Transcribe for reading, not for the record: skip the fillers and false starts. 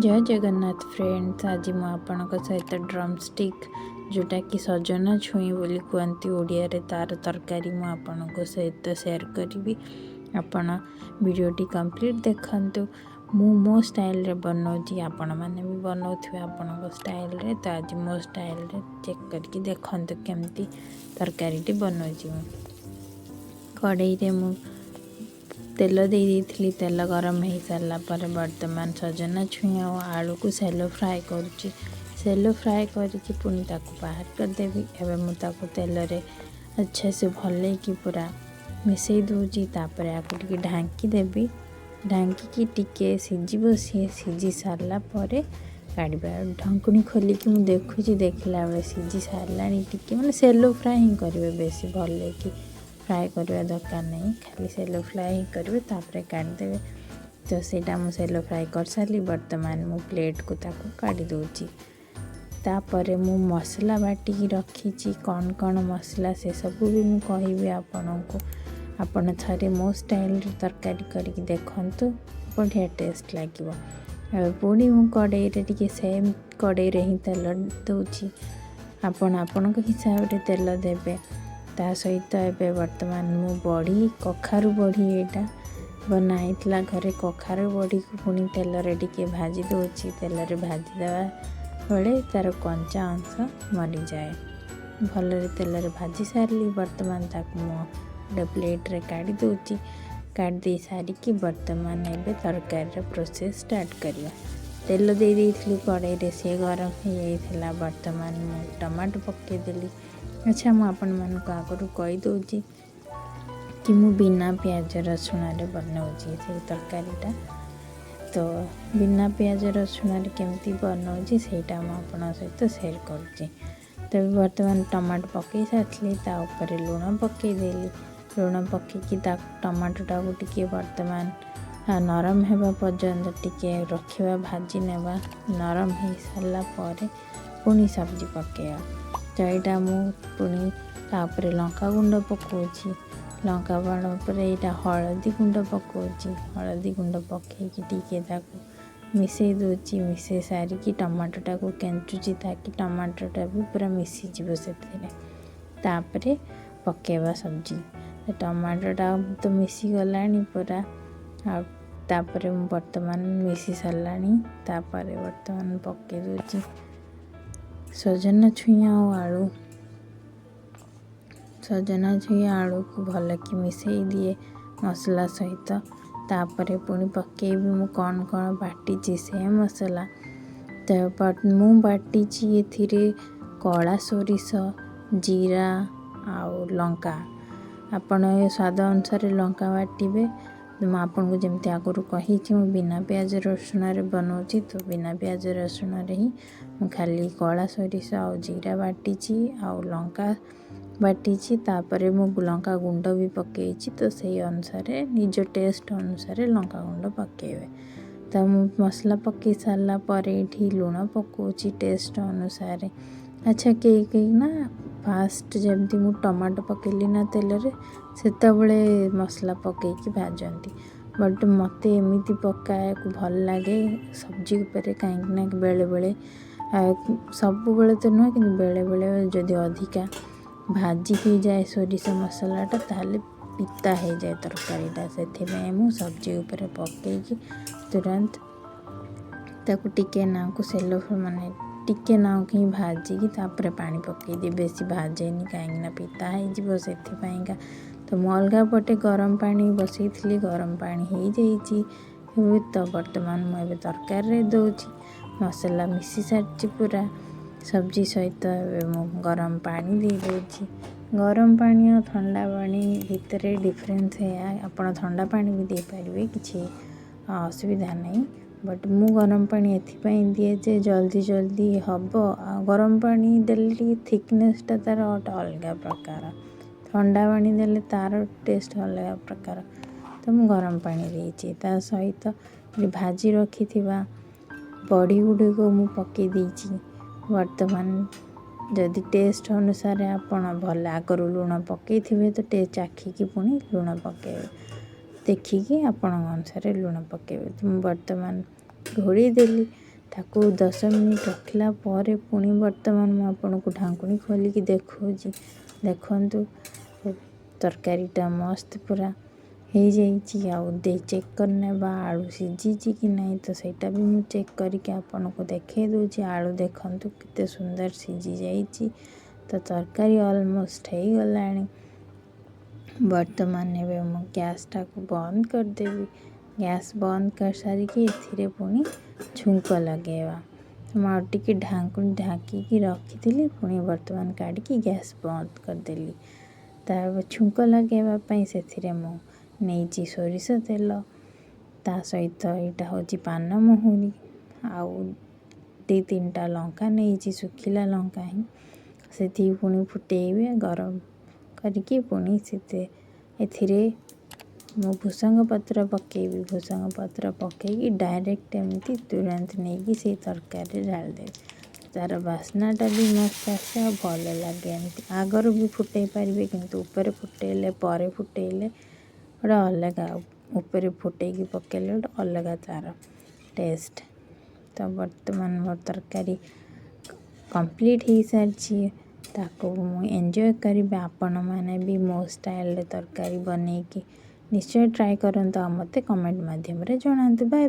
ଜୟ Jagannath friends, ଆଜି ମୁଁ ଆପଣଙ୍କ ସହିତ ଡ୍ରମଷ୍ଟିକ୍, ଯେଉଁଟାକି ସଜନା ଛୁଇଁ ବୋଲି କୁହନ୍ତି ଓଡ଼ିଆରେ, ତା'ର ତରକାରୀ ମୁଁ ଆପଣଙ୍କ ସହିତ ସେୟାର କରିବି। ଆପଣ ଭିଡ଼ିଓଟି କମ୍ପ୍ଲିଟ୍ ଦେଖନ୍ତୁ। ମୁଁ ମୋ ଷ୍ଟାଇଲରେ ବନାଉଛି, ଆପଣମାନେ ବି ବନାଉଥିବେ ଆପଣଙ୍କ ଷ୍ଟାଇଲରେ। ତ ଆଜି ମୋ ଷ୍ଟାଇଲରେ ଚେକ୍ କରିକି ଦେଖନ୍ତୁ କେମିତି ତରକାରୀଟି ବନାଉଛି। ମୁଁ କଡ଼େଇରେ ମୁଁ ତେଲ ଦେଇ ଦେଇଥିଲି। ତେଲ ଗରମ ହେଇସାରିଲା ପରେ ବର୍ତ୍ତମାନ ସଜନା ଛୁଇଁ ଆଉ ଆଳୁକୁ ସେଲୋ ଫ୍ରାଏ କରୁଛି। ସେଲୋ ଫ୍ରାଏ କରିକି ପୁଣି ତାକୁ ବାହାର କରିଦେବି। ଏବେ ମୁଁ ତାକୁ ତେଲରେ ଆଚ୍ଛା ସେ ଭଲକି ପୁରା ମିଶାଇ ଦେଉଛି। ତାପରେ ଆକୁ ଟିକେ ଢାଙ୍କି ଦେବି। ଢାଙ୍କିକି ଟିକେ ସିଝିବ ସିଏ। ସିଝି ସାରିଲା ପରେ କାଢ଼ିବା। ଢାଙ୍କୁଣୀ ଖୋଲିକି ମୁଁ ଦେଖୁଛି, ଦେଖିଲା ବେଳେ ସିଝି ସାରିଲାଣି ଟିକେ। ମାନେ ସେଲୋ ଫ୍ରାଏ ହିଁ କରିବେ, ବେଶୀ ଭଲକି ଫ୍ରାଏ କରିବା ଦରକାର ନାହିଁ। ଖାଲି ସେଲୋ ଫ୍ରାଏ ହିଁ କରିବେ, ତାପରେ କାଢ଼ିଦେବେ। ତ ସେଇଟା ମୁଁ ସେଲୋ ଫ୍ରାଏ କରିସାରିଲି। ବର୍ତ୍ତମାନ ମୁଁ ପ୍ଲେଟ୍କୁ ତାକୁ କାଢ଼ି ଦେଉଛି। ତାପରେ ମୁଁ ମସଲା ବାଟିକି ରଖିଛି। କ'ଣ କ'ଣ ମସଲା, ସେସବୁ ବି ମୁଁ କହିବି ଆପଣଙ୍କୁ। ଆପଣ ଥରେ ମୋ ଷ୍ଟାଇଲରେ ତରକାରୀ କରିକି ଦେଖନ୍ତୁ, ବଢ଼ିଆ ଟେଷ୍ଟ ଲାଗିବ। ଏବେ ପୁଣି ମୁଁ କଡ଼େଇରେ ଟିକେ, ସେମ୍ କଡ଼େଇରେ ହିଁ ତେଲ ଦେଉଛି। ଆପଣ ଆପଣଙ୍କ ହିସାବରେ ତେଲ ଦେବେ। ତା ସହିତ ଏବେ ବର୍ତ୍ତମାନ ମୁଁ ବଢ଼ି, କଖାରୁ ବଢ଼ି ଏଇଟା ବନା ହେଇଥିଲା ଘରେ। କଖାରୁ ବଢ଼ିକୁ ପୁଣି ତେଲରେ ଟିକେ ଭାଜି ଦେଉଛି। ତେଲରେ ଭାଜିଦେବା ବେଳେ ତା'ର କଞ୍ଚା ଅଂଶ ମରିଯାଏ। ଭଲରେ ତେଲରେ ଭାଜି ସାରିଲି। ବର୍ତ୍ତମାନ ତାକୁ ମୁଁ ଗୋଟେ ପ୍ଲେଟ୍ରେ କାଢ଼ି ଦେଉଛି। କାଢ଼ି ଦେଇ ସାରିକି ବର୍ତ୍ତମାନ ଏବେ ତରକାରୀର ପ୍ରୋସେସ୍ ଷ୍ଟାର୍ଟ କରିବା। ତେଲ ଦେଇ ଦେଇଥିଲି କଡ଼େଇରେ, ସିଏ ଗରମ ହେଇଯାଇଥିଲା। ବର୍ତ୍ତମାନ ମୁଁ ଟମାଟୋ ପକାଇଦେଲି। ଆଚ୍ଛା, ମୁଁ ଆପଣମାନଙ୍କୁ ଆଗରୁ କହିଦେଉଛି କି ମୁଁ ବିନା ପିଆଜ ରସୁଣରେ ବନାଉଛି ସେଇ ତରକାରୀଟା। ତ ବିନା ପିଆଜ ରସୁଣରେ କେମିତି ବନାଉଛି, ସେଇଟା ମୁଁ ଆପଣଙ୍କ ସହିତ ସେୟାର କରୁଛି। ତେବେ ବର୍ତ୍ତମାନ ଟମାଟୋ ପକାଇ ସାରିଥିଲି, ତା ଉପରେ ଲୁଣ ପକାଇଦେଲି। ଲୁଣ ପକାଇକି ତା ଟମାଟୋଟାକୁ ଟିକେ ବର୍ତ୍ତମାନ ନରମ ହେବା ପର୍ଯ୍ୟନ୍ତ ଟିକେ ରଖିବା, ଭାଜି ନେବା। ନରମ ହେଇସାରିଲା ପରେ ପୁଣି ସବଜି ପକାଇବା। ତ ଏଇଟା ମୁଁ ପୁଣି ତାପରେ ଲଙ୍କା ଗୁଣ୍ଡ ପକାଉଛି। ଲଙ୍କା ଗୁଣ୍ଡ ଉପରେ ଏଇଟା ହଳଦୀ ଗୁଣ୍ଡ ପକାଉଛି। ହଳଦୀ ଗୁଣ୍ଡ ପକାଇକି ଟିକେ ତାକୁ ମିଶାଇ ଦେଉଛି। ମିଶାଇ ସାରିକି ଟମାଟୋଟାକୁ କେଞ୍ଚୁଛି, ତାକି ଟମାଟୋଟା ବି ପୁରା ମିଶିଯିବ ସେଥିରେ। ତାପରେ ପକାଇବା ସବଜି। ଟମାଟୋଟା ତ ମିଶିଗଲାଣି ପୁରା। ଆଉ ତାପରେ ମୁଁ ବର୍ତ୍ତମାନ ମିଶି ସାରିଲାଣି। ତାପରେ ବର୍ତ୍ତମାନ ପକାଇ ଦେଉଛି ସଜନା ଛୁଇଁ ଆଉ ଆଳୁ। ସଜନା ଛୁଇଁ ଆଳୁକୁ ଭଲକି ମିଶାଇ ଦିଏ ମସଲା ସହିତ। ତାପରେ ପୁଣି ପକାଇବି ମୁଁ କ'ଣ କ'ଣ ବାଟିଛି ସେ ମସଲା। ତ ମୁଁ ବାଟିଛି ଏଥିରେ କଳା ସୋରିଷ, ଜିରା ଆଉ ଲଙ୍କା। ଆପଣ ଏ ସ୍ୱାଦ ଅନୁସାରେ ଲଙ୍କା ବାଟିବେ। ମୁଁ ଆପଣଙ୍କୁ ଯେମିତି ଆଗରୁ କହିଛି, ମୁଁ ବିନା ପିଆଜ ରସୁଣରେ ବନାଉଛି। ତ ବିନା ପିଆଜ ରସୁଣରେ ହିଁ ମୁଁ ଖାଲି କଳା ସୋରିଷ ଆଉ ଜିରା ବାଟିଛି ଆଉ ଲଙ୍କା ବାଟିଛି। ତାପରେ ମୁଁ ଲଙ୍କା ଗୁଣ୍ଡ ବି ପକାଇଛି। ତ ସେଇ ଅନୁସାରେ, ନିଜ ଟେଷ୍ଟ ଅନୁସାରେ ଲଙ୍କା ଗୁଣ୍ଡ ପକାଇବେ। ତ ମୁଁ ମସଲା ପକାଇ ସାରିଲା ପରେ ଏଇଠି ଲୁଣ ପକାଉଛି ଟେଷ୍ଟ ଅନୁସାରେ। ଆଚ୍ଛା, କେହି କେହି ନା ଫାଷ୍ଟ ଯେମିତି ମୁଁ ଟମାଟୋ ପକାଇଲି ନା ତେଲରେ, ସେତେବେଳେ ମସଲା ପକାଇକି ଭାଜନ୍ତି। ବଟ୍ ମୋତେ ଏମିତି ପକାଇବାକୁ ଭଲ ଲାଗେ ସବଜି ଉପରେ, କାହିଁକି ନା ବେଳେବେଳେ, ସବୁବେଳେ ତ ନୁହେଁ, କିନ୍ତୁ ବେଳେବେଳେ ଯଦି ଅଧିକା ଭାଜି ହେଇଯାଏ ସୋରିଷ ମସଲାଟା, ତାହେଲେ ପିତା ହେଇଯାଏ ତରକାରୀଟା। ସେଥିପାଇଁ ମୁଁ ସବଜି ଉପରେ ପକାଇକି ତୁରନ୍ତ ତାକୁ ଟିକେ ନାକୁ ସେଲୋ, ମାନେ ଟିକେ ନାକୁ ହିଁ ଭାଜିକି ତାପରେ ପାଣି ପକାଇଦିଏ। ବେଶୀ ଭାଜେନି, କାହିଁକିନା ପିତା ହେଇଯିବ ସେଥିପାଇଁକା। ତ ମୁଁ ଅଲଗା ପଟେ ଗରମ ପାଣି ବସାଇଥିଲି। ଗରମ ପାଣି ହେଇଯାଇଛି ଏବେ। ତ ବର୍ତ୍ତମାନ ମୁଁ ଏବେ ତରକାରୀରେ ଦେଉଛି। ମସଲା ମିଶି ସାରିଛି ପୁରା ସବଜି ସହିତ। ଏବେ ମୁଁ ଗରମ ପାଣି ଦେଇଦେଉଛି। ଗରମ ପାଣି ଆଉ ଥଣ୍ଡା ପାଣି ଭିତରେ ଡିଫରେନ୍ସ ଏଇଆ, ଆପଣ ଥଣ୍ଡା ପାଣି ବି ଦେଇପାରିବେ, କିଛି ଅସୁବିଧା ନାହିଁ। ବଟ୍ ମୁଁ ଗରମ ପାଣି ଏଥିପାଇଁ ଦିଏ ଯେ ଜଲ୍ଦି ଜଲ୍ଦି ହେବ। ଆଉ ଗରମ ପାଣି ଦେଲେ ଟିକେ ଥିକନେସ୍ଟା ତା'ର ଗୋଟେ ଅଲଗା ପ୍ରକାର। ଥଣ୍ଡା ପାଣି ଦେଲେ ତା'ର ଟେଷ୍ଟ ଅଲଗା ପ୍ରକାର। ତ ମୁଁ ଗରମ ପାଣି ଦେଇଛି। ତା ସହିତ ଭାଜି ରଖିଥିବା ବଡ଼ି ଗୁଡ଼ିକୁ ମୁଁ ପକାଇ ଦେଇଛି। ବର୍ତ୍ତମାନ ଯଦି ଟେଷ୍ଟ ଅନୁସାରେ ଆପଣ ଭଲ ଆଗରୁ ଲୁଣ ପକାଇଥିବେ, ତ ଚାଖିକି ପୁଣି ଲୁଣ ପକାଇବେ। ଦେଖିକି ଆପଣଙ୍କ ଅନୁସାରେ ଲୁଣ ପକାଇବେ। ତ ମୁଁ ବର୍ତ୍ତମାନ ଘୋଡ଼େଇ ଦେଲି। ତାକୁ 10 ମିନିଟ୍ ରଖିଲା ପରେ ପୁଣି ବର୍ତ୍ତମାନ ମୁଁ ଆପଣଙ୍କୁ ଢାଙ୍କୁଣୀ ଖୋଲିକି ଦେଖାଉଛି। ଦେଖନ୍ତୁ, ତରକାରୀଟା ମସ୍ତ ପୁରା ହେଇଯାଇଛି। ଆଉ ଦେଇ ଚେକ୍ କରିନେବା ଆଳୁ ସିଝିଛି କି ନାହିଁ। ତ ସେଇଟା ବି ମୁଁ ଚେକ୍ କରିକି ଆପଣଙ୍କୁ ଦେଖାଇ ଦେଉଛି। ଆଳୁ ଦେଖନ୍ତୁ, କେତେ ସୁନ୍ଦର ସିଝି ଯାଇଛି। ତ ତରକାରୀ ଅଲମୋଷ୍ଟ ହେଇଗଲାଣି। ବର୍ତ୍ତମାନ ଏବେ ମୁଁ ଗ୍ୟାସ୍ଟାକୁ ବନ୍ଦ କରିଦେବି। ଗ୍ୟାସ୍ ବନ୍ଦ କରିସାରିକି ଏଥିରେ ପୁଣି ଛୁଙ୍କ ଲଗାଇବା। ମୁଁ ଆଉ ଟିକେ ଢାଙ୍କୁଣୀ ଢାଙ୍କିକି ରଖିଥିଲି, ପୁଣି ବର୍ତ୍ତମାନ କାଢ଼ିକି ଗ୍ୟାସ୍ ବନ୍ଦ କରିଦେଲି। ତା ଛୁଙ୍କ ଲଗାଇବା ପାଇଁ ସେଥିରେ ମୁଁ ନେଇଛି ସୋରିଷ ତେଲ, ତା ସହିତ ଏଇଟା ହେଉଛି ପାନମହୁରି, ଆଉ ଦୁଇ ତିନିଟା ଲଙ୍କା ନେଇଛି, ଶୁଖିଲା ଲଙ୍କା ହିଁ। ସେତିକି ପୁଣି ଫୁଟେଇବେ ଗରମ କରିକି। ପୁଣି ସେତେ ଏଥିରେ ମୁଁ ଭୃସଙ୍ଗ ପତ୍ର ପକାଇବି। ଭୃସଙ୍ଗ ପତ୍ର ପକାଇକି ଡାଇରେକ୍ଟ ଏମିତି ତୁରନ୍ତ ନେଇକି ସେଇ ତରକାରୀରେ ଢାଳିଦେବି। ତା'ର ବାସ୍ନାଟା ବି ମସ୍ତ ଆସେ ଆଉ ଭଲ ଲାଗେ। ଏମିତି ଆଗରୁ ବି ଫୁଟେଇ ପାରିବେ, କିନ୍ତୁ ଉପରେ ଫୁଟେଇଲେ, ପରେ ଫୁଟେଇଲେ ଗୋଟେ ଅଲଗା, ଉପରେ ଫୁଟେଇକି ପକାଇଲେ ଗୋଟେ ଅଲଗା ତା'ର ଟେଷ୍ଟ। ତ ବର୍ତ୍ତମାନ ମୋ ତରକାରୀ କମ୍ପ୍ଲିଟ୍ ହେଇସାରିଛି। ତାକୁ ମୁଁ ଏନ୍ଜୟ କରିବି। ଆପଣମାନେ ବି ମୋ ଷ୍ଟାଇଲରେ ତରକାରୀ ବନେଇକି ନିଶ୍ଚୟ ଟ୍ରାଏ କରନ୍ତୁ ଆଉ ମୋତେ କମେଣ୍ଟ ମାଧ୍ୟମରେ ଜଣାନ୍ତୁ। Bye bye.